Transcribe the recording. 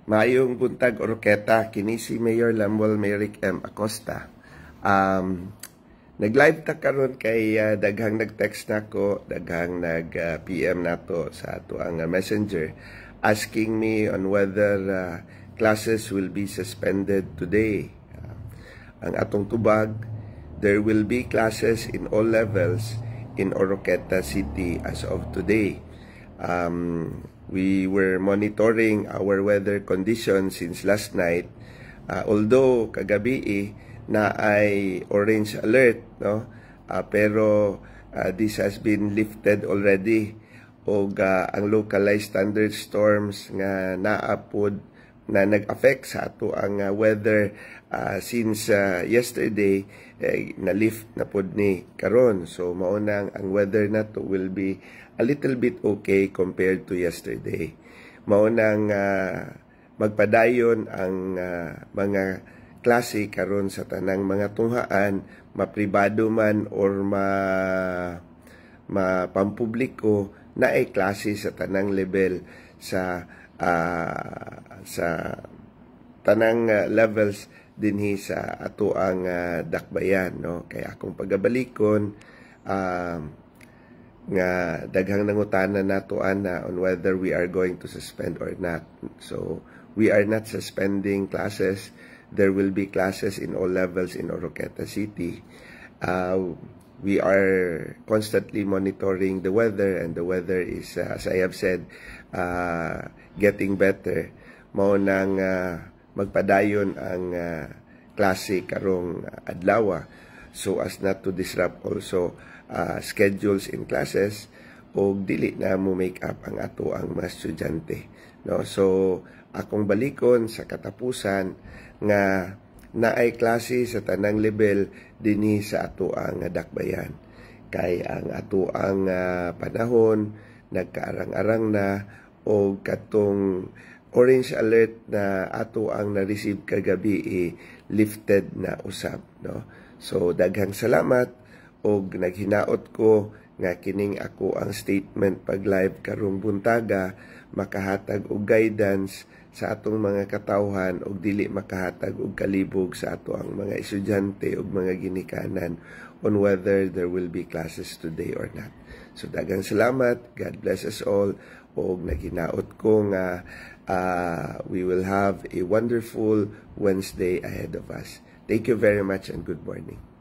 Maayong buntag, Oroquieta, kini si Mayor Lemuel Merrick M. Acosta. Nag-live ta karon kay daghang nag-text nako, daghang nag-PM nato sa ato ang Messenger asking me on whether classes will be suspended today. Ang atong tubag, there will be classes in all levels in Oroquieta City as of today. We were monitoring our weather conditions since last night. Although kagabi eh, naay orange alert, no? Pero this has been lifted already og ang localized thunderstorms nga naa pod na nag-affect sa ato ang weather since yesterday eh, na-lift na pod ni karon. So mao nang ang weather nato will be a little bit okay compared to yesterday. Mao nang magpadayon ang mga klase karon sa tanang mga tunghaan, mapribado man or ma mapampubliko, naay klase sa tanang level sa tanang levels dinhi sa ato ang dakbayan, no? Kaya akong pagabalikon nga daghang nangutana nato ana on whether we are going to suspend or not. So we are not suspending classes. There will be classes in all levels in Oroquieta City. We are constantly monitoring the weather and the weather is, as I have said, getting better. Mao nang magpadayon ang klase karong adlaw so as not to disrupt also schedules in classes o dili na mo make up ang ato ang mga estudyante, no? So akong balikon sa katapusan nga naay klase sa tanang level dinhi sa ato ang dakbayan kay ang ato ang panahon nagkaarang-arang na o katong orange alert na ato ang na-receive kagabi eh, lifted na usab, no? So daghang salamat og naghinaot ko nga kining ako ang statement pag live karong buntaga makahatag og guidance sa atong mga katawhan og dili makahatag og kalibog sa ato ang mga estudyante ug mga ginikanan on whether there will be classes today or not. So daghang salamat, God bless us all og naghinaot ko nga we will have a wonderful Wednesday ahead of us. Thank you very much and good morning.